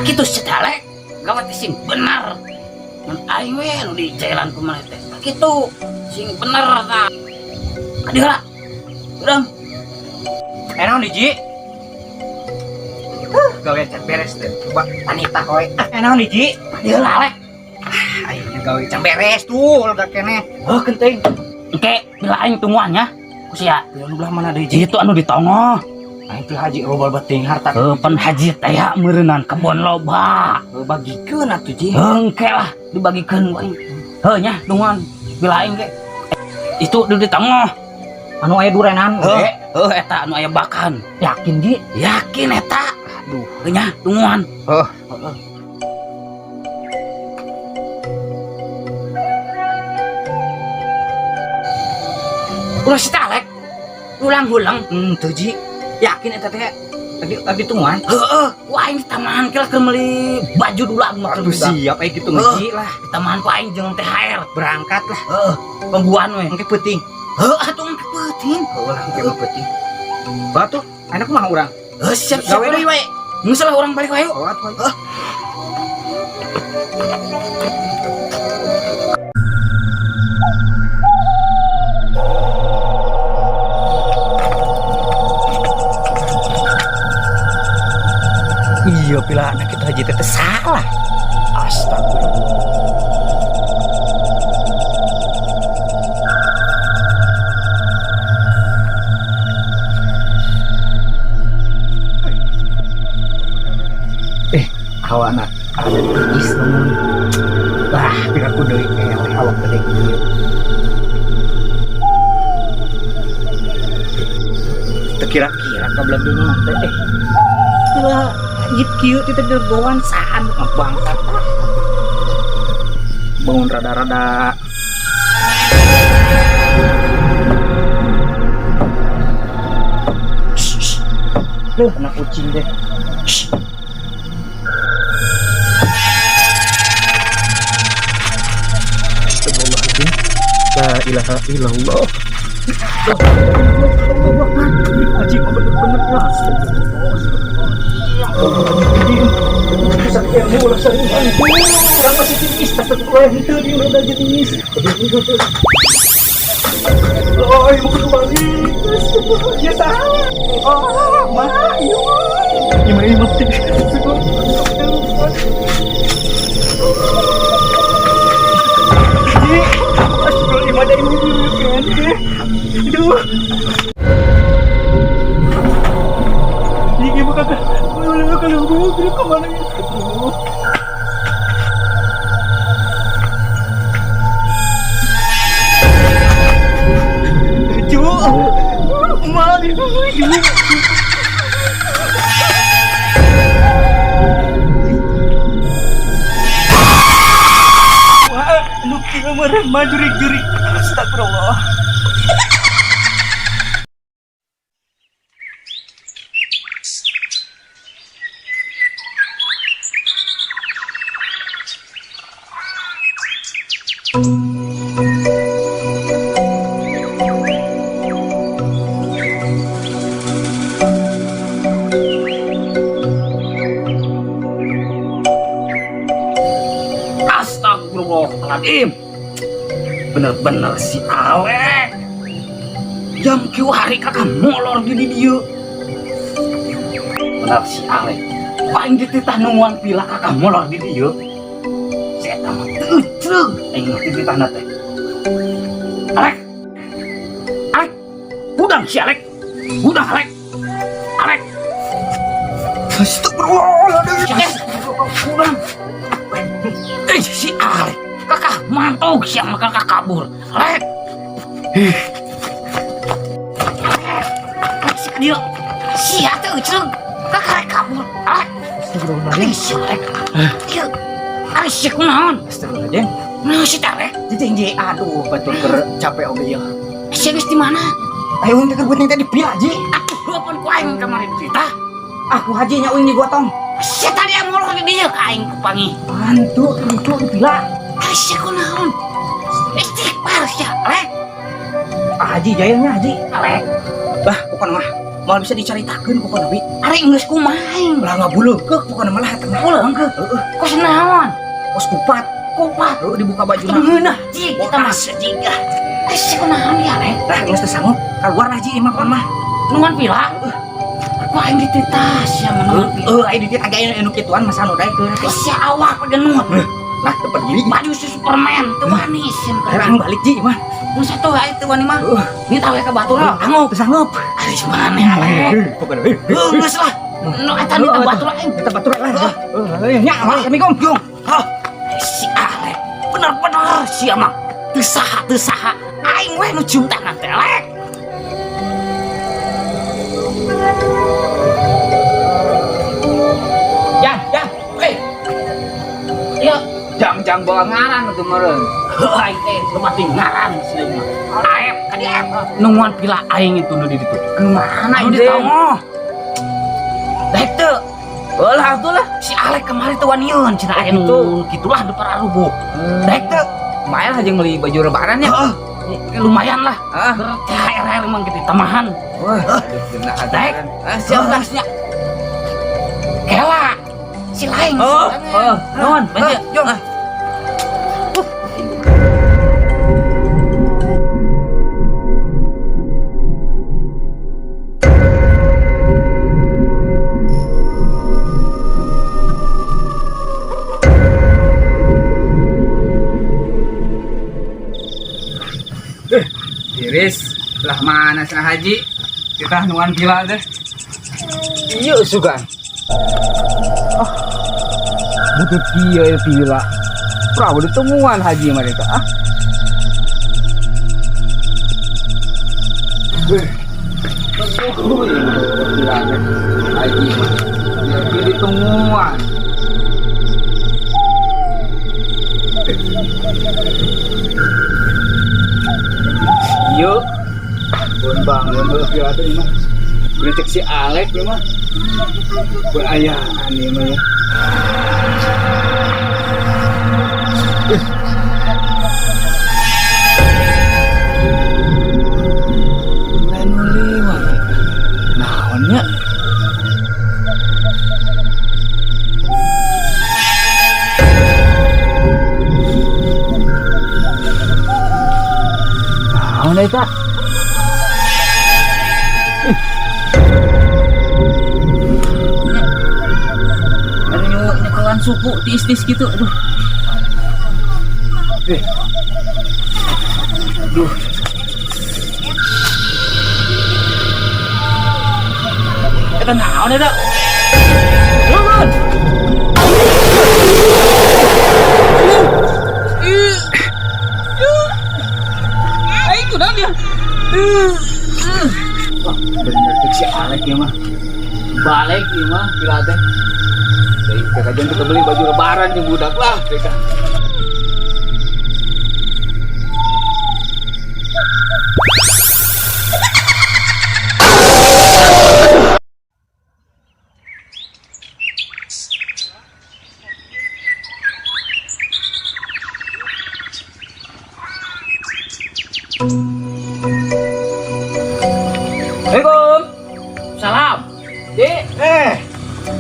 Kitu si Alek, gawe teh sing bener. Mun aing we nu di jalan ku maneh teh. Kitu sing bener tah. Kadieu lah. Urang. Naon di, Ji? Gawe can beres teh. Coba wanita kowe. Naon di, Ji? Kadieu lah, Alek. Aingnya gawe can beres tuh, lega keneh. Heuh, kenting. Engke bila aing tungguan ya. Ku sia. Bila nu belah mana deui, Ji? Itu anu di tonggoh. Aing teh haji loba bating harta. Heuh, pan haji teh ya meureunnan kebon loba. Heuh, bagikeun atuh, Ji. Engke lah dibagikeun ku aing. Heuh nya tungguan bila aing ge. Itu di tonggoh. Anu aya durenan. Heuh, heuh eta anu aya bakan. Yakin, Ji? Yakin eta. Aduh. Heuh nya tungguan. Heuh. Ulah si Alek. Ulang-ulang. Tuh, Ji. Yakin eta teh tadi tadi tungguan? Heeh, ku aing di taman kira keur meuli baju dulu mah. Aduh, siap aya gitu mah, Ji lah. Di taman ku aing jeung THR. Berangkat lah. Heeh, pembuan we. Engke peuting. Heuh, atuh engke peuting. Heuh lah, engke mah peuting. Batu, enak mah urang. Heuh, siap siap. Gawe deui we. Geus lah urang balik wae yuk. Oh, atuh. Iya, pila anak kita haji teh salah. Astagfirullah. Awana ada tiis namun. Wah, piraku deui eleh awak gede kieu. Teu kira-kira kabelah dulu teh. Pila jip kieu teh degoan sahan bangkat. Bangun rada-rada. Duh, anak kucing deh. Astagfirullahaladzim. La ilaha illallah. Haji mah bener-bener ya. Pusat ilmu ulah sering. Urang masih tiis, astagfirullah henteu di urang jenis. Oh, ibu kembali. Ya sah. Oh, mah, iya. Ima ima. Astagfirullah, ima dari Aduh. Ini bukan kalau gue kemana ya? Cu, mari, cu. Wah, nu kieu meureun mah jurig-jurig. Astagfirullah. Astagfirullahaladzim. Bener-bener si Alek. Jam kieu hari kakak molor di dieu. Bener si Alek. Paling dititah nungguan pila kakak molor di dieu. Si eta mah teu euceug aing mah dititahna teh. Alek. Alek. Hudang si Alek. Hudang Alek. Alek. Astagfirullahaladzim. Hudang. Si Alek. Kakak mantuk siang mah kakak kabur. Alek. Alek si dia. Sia teh euceug. Kakak rek kabur. Alek. Astagfirullahaladzim. Alek si Alek. Ieu. Alek si kunaon? Astagfirullahaladzim. Nah si Alek. Jijing ji, aduh batur keur capek oge ieu. Si geus di mana? Ayo uing teh keur beuting teh di pila ji. Atuh heupeun ku aing kamari cerita. Aku haji nya uing digotong. Si tadi yang molor di dieu ka aing kupangi. Hantu, hantu di pila. Alek si kunaon? Istighfar sia, Alek. Ah, haji jahilnya haji. Alek. Bah, bukan mah. Moal bisa dicaritakeun pokona wi. Ari geus kumaha aing? Lah ngabuleukeuk pokona malah eta mah. Ulah Heeh, kos naon? Kos kupat. Kupat. Heuh, dibuka bajuna. Ngeunah ji kita mah. Botas ji ah. Eh, si kunaon ya, Lek? Lah geus teu sanggup keluar lah ji imah mah. Nungan pila? Ku aing dititah sia mah nungan pila. Heuh, aya di dieu aya anu kituan masa nu daekeun. Eh, sia awak genut. Lah teu berdiri. Baju si Superman teu wani sia. Aing balik ji mah. Nu satu aing teu wani mah. Heuh. Nita we ka batur sanggup. Teu sanggup. Ari mana Lek? Pokona. Heuh, geus lah. Nu eta nita batur aing. Kita batur lah. Heuh, nya lah Assalamualaikum. Jung. Hah? Si Alek bener-bener sia mah teu saha teu saha aing we nu cium tangan teh Lek. Jang, jang. Eh, Ya, jang-jang bawa ngaran tuh meureun. heuh aing teh lumati ngaran sia mah. Aep ka di aep nungguan pila aing itu nu di ditu. Anu mana Nu di ieu? tonggoh. Daek teu. Ulah atuh lah. Si Alek kemarin teu waniun cenah aya nu kitulah nu pararubuh. Daek teu. Lumayan aja beli baju lebaran ya. Heeh. Lumayan lah. Ah. Ber THR emang gitu tamahan. Wah, aduh, genah Daek. Ah, siap lah. Nya. Kela. Si lain. Oh, oh, Nuhun, banyak. Jom. Ah. Iris, lah mana sah haji? Kita nuan gila deh. Iya sugan. Ah, butut kia ya pila. Prabu ditemuan haji mereka. Ah. Wih. Haji mah. Dia ditemuan. Yuk. Pun bangun heuh pila teh mah. Beli cek si Alek ieu mah. Pun ayaan ieu mah ya. Lain nu liwat. Naon nya? Naon eta? Aduh, nyekelan suku tiis-tiis gitu. Aduh. Aduh. Eta naon eta? Bangun. Aing kunaon ya? Wah, bener cek si Alek ya mah. Balik ieu mah pila teh. Deui kakajan kita beli baju lebaran jeung budak lah mereka. Assalamualaikum. Salam. Ji.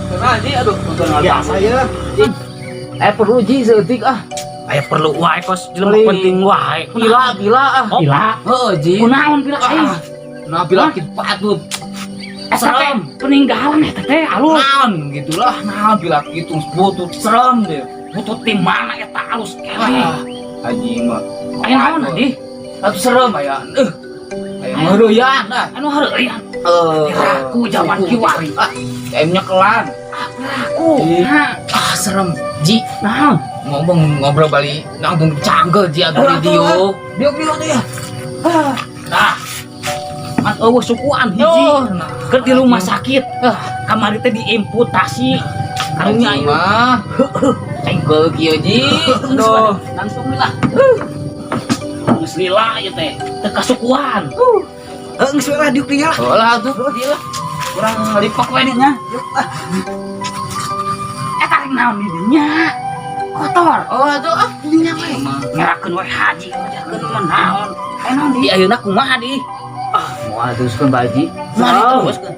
Kenal Ji, aduh, nonton Biasa ya. Ji. Perlu Ji seeutik ah. Aya perlu wae kos jelema Beli. penting wae. Pila, pila ah. Oh, pila. Heeh, Ji. Kunaon pila aing? Ah, nah pila kitu patut. Eta teh Serem. peninggalan eta teh alus. Naon gitulah, naon pila kitu butut serem deh. Butut di mana eta alus keneh. Ah, Haji mah. Aya naon Adi? Atuh serem aya. Aya heureuyan ah. Anu heureuyan. Eh, Raku zaman kiwari. Ah, aing nyekelan. Raku. Ji. Nah, Ah, serem. Ji, naon? ngomong ngobrol bali langsung canggel Ji atuh Ulah, di dieu. Dieu tuh ya. Nah. Man eueuh sukuan hiji. Oh, nah. Keur di rumah sakit. Ah, kamari teh diimputasi. Karunya Haji ieu. mah. Cengkel kieu Ji. Aduh. Langsung lah. Geus lila ieu teh. Teu kasukuan. Heuh, geus we lah diuk dieu lah. Lah atuh dieu lah. Urang ngalipak we dinya. Yuk ah. Eta rek naon di dinya? Kotor. Oh, atuh ah. Dinya we. Ngerakeun we haji, ngajarkeun mah naon. Aya naon Di di? ayeuna kumaha di? Ah, Moal teruskeun Pak Haji. Moal diteruskeun.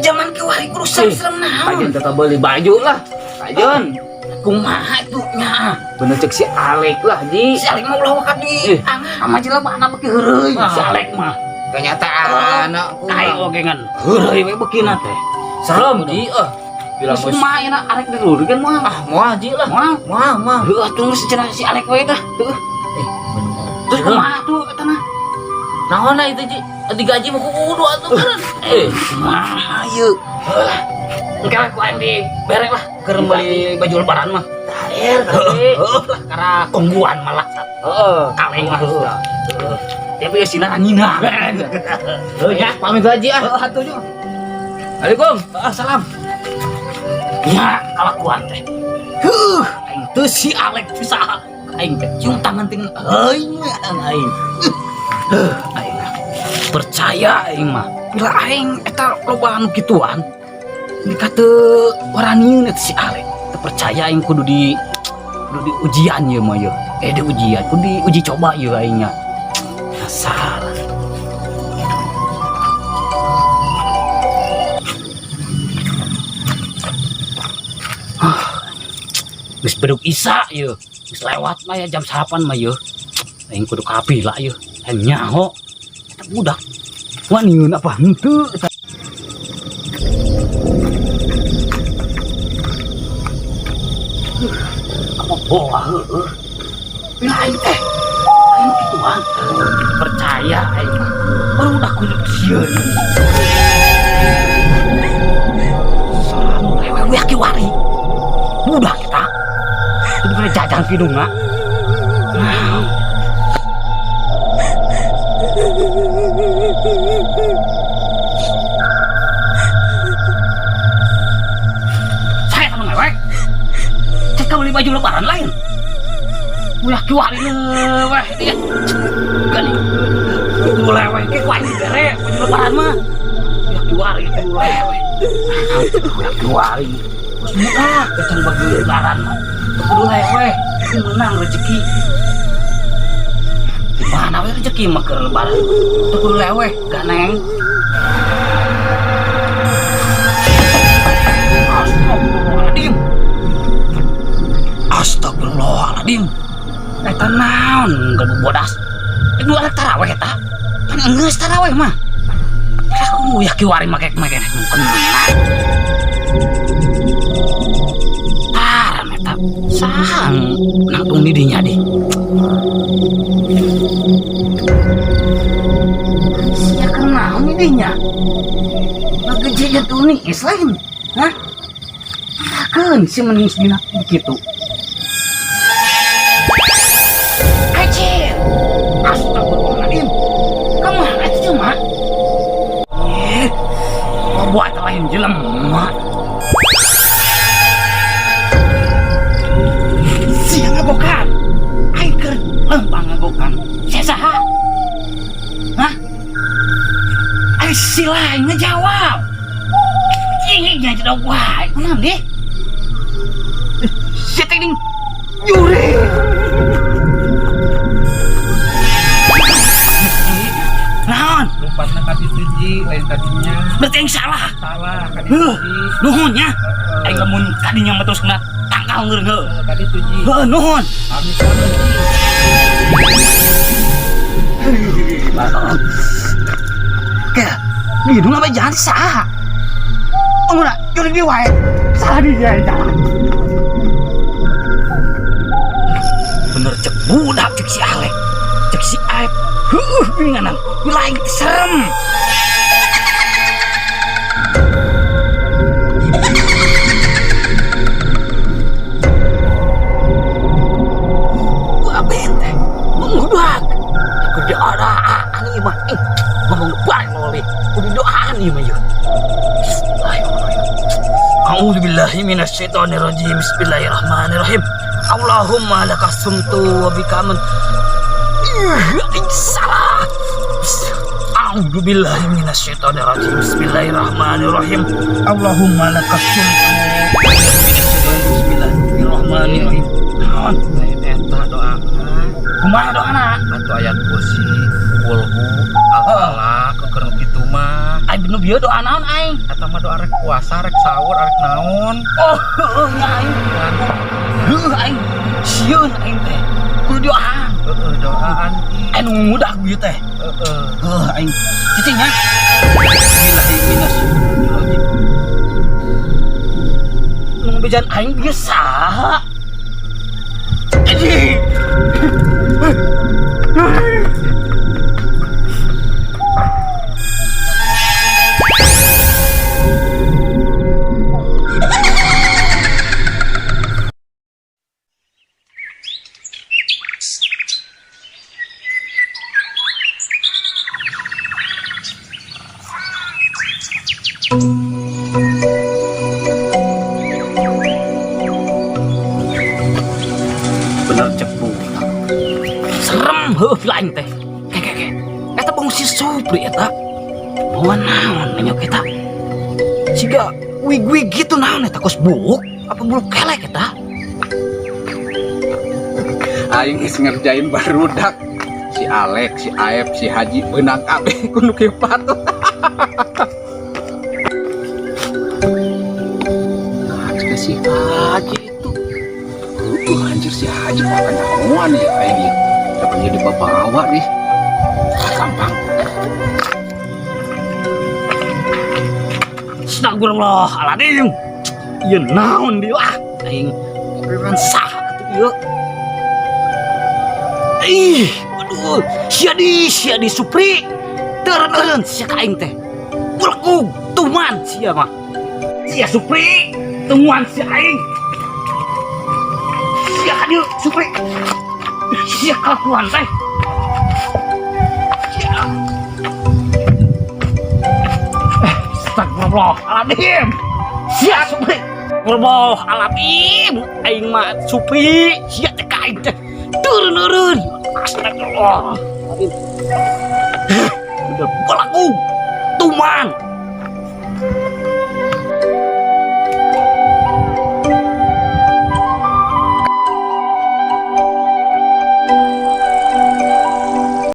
Zaman kiwari kudu serem-serem naon. Kajeun teh beli baju lah. Kajeun. Kumaha tuh nya? Bener cek si Alek lah, Ji. Si Alek mah ulah waka di sama jelema na beuki heureuy. Si Alek mah. Kenyataan Aing oge ngan heureuy we beukina teh. Serem, Ji. Eh. Bilang Geus kumaha nya arek dilurikeun moal? Ah, moal Ji lah. Moal. Moal, moal. Heuh atuh geus cenah si Alek we tah. Heuh. Eh, bener. Terus kumaha tuh eta na? Naon itu, Ji? Digaji mah kudu atuh kan. Eh, kumaha ieu? Heuh. Engke we ku aing diberek lah keur meuli baju lebaran mah. Air, Heuh lah karena tungguan malah. Heeh. Kaleng mah heuh. Tapi ya sina angina. Heuh ya, pamit Haji ah. Heuh atuh ju. Assalamualaikum. Heeh, salam. Ya, kalakuan teh. Heuh, aing teu si Alek teu saha. Aing teh cium tangan teh aing aing. Heuh, aing percaya aing mah. Bila aing eta loba anu kituan, dika teu waranieun eta si Alek. Teu percaya aing kudu di ujian ieu mah ieu. Di ujian, kudu diuji coba ieu aing nya. Salah. Geus beduk isa ieu. Geus lewat mah ya jam 8 mah ieu. Aing kudu kapi lah ieu. Aing nyaho. Eta budak. Waniun apa henteu eta. Apa bola heueuh. Bila aing teh aing kituan. Percaya aing mah. Baru udah kudu sieun. Salam lewe we kiwari. Budak kita. Itu bukan jajan kidung, nak. Saya sama ngewek. Cek kau beli baju lebaran lain. Ulah kiwari leweh dia. Gani. Kudu leweh ke kuaing bere baju lebaran mah. Ulah kiwari kudu leweh. Ulah kiwari. Geus mudah kecan baju lebaran mah. Kudu leweh, menang rezeki. Di mana we rezeki mah keur lebaran? Teu kudu leweh, ganeng. Astagfirullahaladzim. Astagfirullahaladzim. Eta naon geus bodas. Itu arek taraweh eta. Pan geus taraweh mah. Aku ya kiwari make-make kena. Taran eta sang nangtung di dinya di. Sia kenaon di dinya? Ngageje tuh nih lain. Hah? Takeun si mending dina kitu. Acil. Astagfirullahaladzim. Kemana itu cuma? Buat lain jelema. Sia ngagokan. Aing keur lempang ngagokan. Sia saha? Hah? Aing sila aing ngejawab. Ini nya jadi wae. Kunaon deh? Sia teh ning jure. Naon? Lompatna ka ditu Ji, lain tadinya. Berarti yang salah. Salah ka ditu Ji. Nuhun nya. Aing lamun kadinya mah terus kena tangkal ngeureun heuh. Ka ditu Ji. Heuh, nuhun. Kami salah Ji. Ke, di hidung apa jalan saha? Oh, enggak, juri di wae. Salah di dia jalan. Bener cek budak cek si Alek. Cek si Aep. Heuh, binganan. Lain serem. Wah, bente. Mengudak. Kudu doaan ieu mah. Ngomong bareng loli. Kudu doaan ieu mah ieu. A'udzubillahi minasyaitonirrajim. Bismillahirrahmanirrahim. Allahumma lakasumtu wa bika aman. Salah. A'udzubillahi minasyaitonirrajim. Bismillahirrahmanirrahim. Allahumma lakasumtu. Bismillahirrahmanirrahim. Naon? Lain eta doana. Kumaha doana? Atuh ayat kursi, kulhu, al-falaq, bieu doa naon aing? Eta mah doa rek puasa, rek sahur, rek naon. Oh, heueuh nya aing. Heueuh aing. Sieun aing teh. Kudu doaan. Heeh, doaan Ki. Aing nu ngudak bieu teh. Heeh. Heuh aing. Cicing ya. Billahi minasyaitonir. Nu bejan aing bieu saha? Anjing. Bener cek budak. Serem heuh pila aing teh. Ke ke ke. Eta bangun si Supri eta. Bawa naon menyok eta. Siga wig-wig gitu naon eta kos buuk apa bulu kelek eta? Aing geus ngerjain barudak. Si Alek, si Aep, si Haji beunang kabeh ku nu kieu patut. Nah, jika si Haji itu. Anjir si Haji makan nyahoan ya aing ieu. Dapat jadi babawa nih. Ah, gampang. Astagfirullahaladzim. Ieu naon dieu ah? Aing ngobrol saha atuh ieu? Ih, aduh, sia di Supri. Teureun sia ka aing teh. Bulekug tuman sia mah. Sia Supri, temuan sia aing. Sia ka dieu Supri. Sia kelakuan teh. Sia. Astagfirullahaladzim. Sia Supri. Astagfirullahaladzim. Aing mah Supri, sia teh ka aing teh. Turun-turun. Astagfirullah. Udah belagu. Tuman.